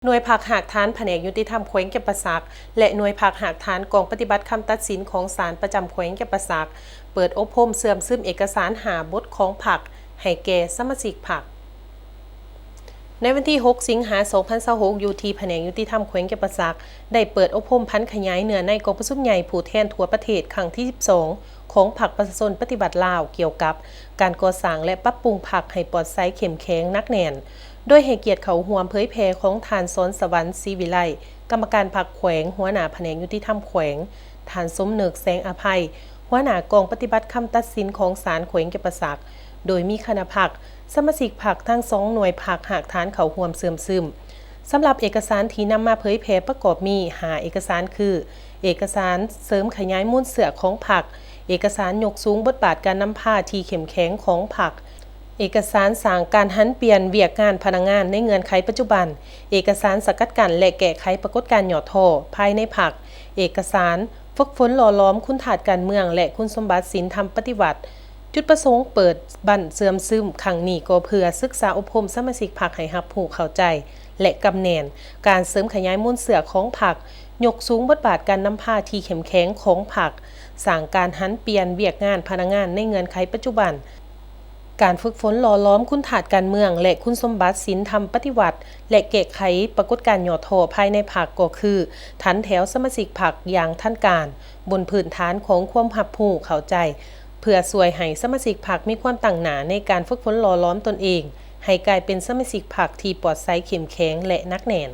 ໜ່ວຍພັກຮາກຖານພະແນກຍຸຕິທຳແຂວງຈຳປາສັກ ແລະ ໜ່ວຍພັກຮາກຖານກອງປະຕິບັດຄຳຕັດສິນຂອງສານປະຈຳແຂວງຈຳປາສັກ ເປີດອົບຮົມເຊື່ອມຊຶມເອກະສານຫ້າບົດຂອງພັກ ໃຫ້ແກ່ສະມາຊິກພັກ. ໃນວັນທີຫົກ ສິງຫາ ສອງພັນຊາວຫົກ ຢູ່ທີ່ພະແນກຍຸຕິທຳແຂວງຈຳປາສັກ ໄດ້ເປີດອົບຮົມຜັນຂະຫຍາຍເນື້ອໃນກອງປະຊຸມໃຫຍ່ຜູ້ແທນທົ່ວປະເທດຄັ້ງທີສິບສອງ ຂອງພັກປະຊາຊົນປະຕິວັດລາວ ກ່ຽວກັບການກໍ່ສ້າງ ແລະ ປັບປຸງພັກໃຫ້ປອດໃສ ເຂັ້ມແຂງ ໜັກແໜ້ນ ໂດຍໃຫ້ກຽດເຂົ້າຮ່ວມເຜີຍແຜ່ຂອງທ່ານ ສອນສະຫວັນ ສີວິໄລ ກຳມະການພັກແຂວງ, ຫົວໜ້າພະແນກຍຸຕິທຳແຂວງ, ທ່ານ ສົມນຶກ ແສງອະໄພ ຫົວໜ້າກອງປະຕິບັດຄຳຕັດສິນຂອງສານແຂວງຈຳປາສັກ ໂດຍມີຄະນະພັກ, ສະມາຊິກພັກທັງສອງໜ່ວຍພັກຮາກຖານເຂົ້າຮ່ວມເຊື່ອມຊຶມ. ສຳລັບເອກະສານທີ່ນຳມາເຜີຍແຜ່ປະກອບມີຫ້າເອກະສານຄື ເອກະສານເສີມຂະຫຍາຍມູນເຊື້ອຂອງພັກ, ເອກະສານຍົກສູງບົດບາດການນຳພາທີ່ເຂັ້ມແຂງຂອງພັກ, ເອກະສານສ້າງການຫັນປ່ຽນວຽກງານພະນັກງານໃນເງື່ອນໄຂປັດຈຸບັນ, ເອກະສານສະກັດກັ້ນ ແລະ ແກ້ໄຂປາກົດການຫຍໍ້ທໍ້ພາຍໃນພັກ, ເອກະສານຝຶກຝົນຫຼໍ່ຫຼອມຄຸນທາດການເມືອງ ແລະ ຄຸນສົມບັດສິນທຳປະຕິວັດ. ຈຸດປະສົງເປີດບັ້ນເຊື່ອມຊຶມຄັ້ງນີ້ກໍເພື່ອສຶກສາອົບຮົມສະມາຊິກພັກໃຫ້ຮັບຮູ້ເຂົ້າໃຈ ແລະ ກຳແໜ້ນການເສີມຂະຫຍາຍມູນເຊື້ອຂອງພັກ, ຍົກສູງບົດບາດການນຳພາທີ່ເຂັ້ມແຂງຂອງພັກ, ສ້າງການຫັນປ່ຽນວຽກງານພະນັກງານໃນເງື່ອນໄຂປັດຈຸບັນ, ການຝຶກຝົນຫຼໍ່ຫຼອມຄຸນທາດການເມືອງ ແລະ ຄຸນສົມບັດສິນທຳປະຕິວັດ ແລະ ແກ້ໄຂປາກົດການຫຍໍ້ທໍ້ພາຍໃນພັກ ກໍຄືຖັນແຖວສະມາຊິກພັກຢ່າງທັນການ, ບົນພື້ນຖານຂອງຄວາມຮັບຮູ້ເຂົ້າໃຈ ເພື່ອຊ່ວຍໃຫ້ສະມາຊິກພັກມີຄວາມຕັ້ງໜ້າໃນການຝຶກຝົນຫຼໍ່ຫຼອມຕົນເອງ ໃຫ້ກາຍເປັນສະມາຊິກພັກທີ່ປອດໃສ, ເຂັ້ມແຂງ ແລະ ໜັກແໜ້ນ.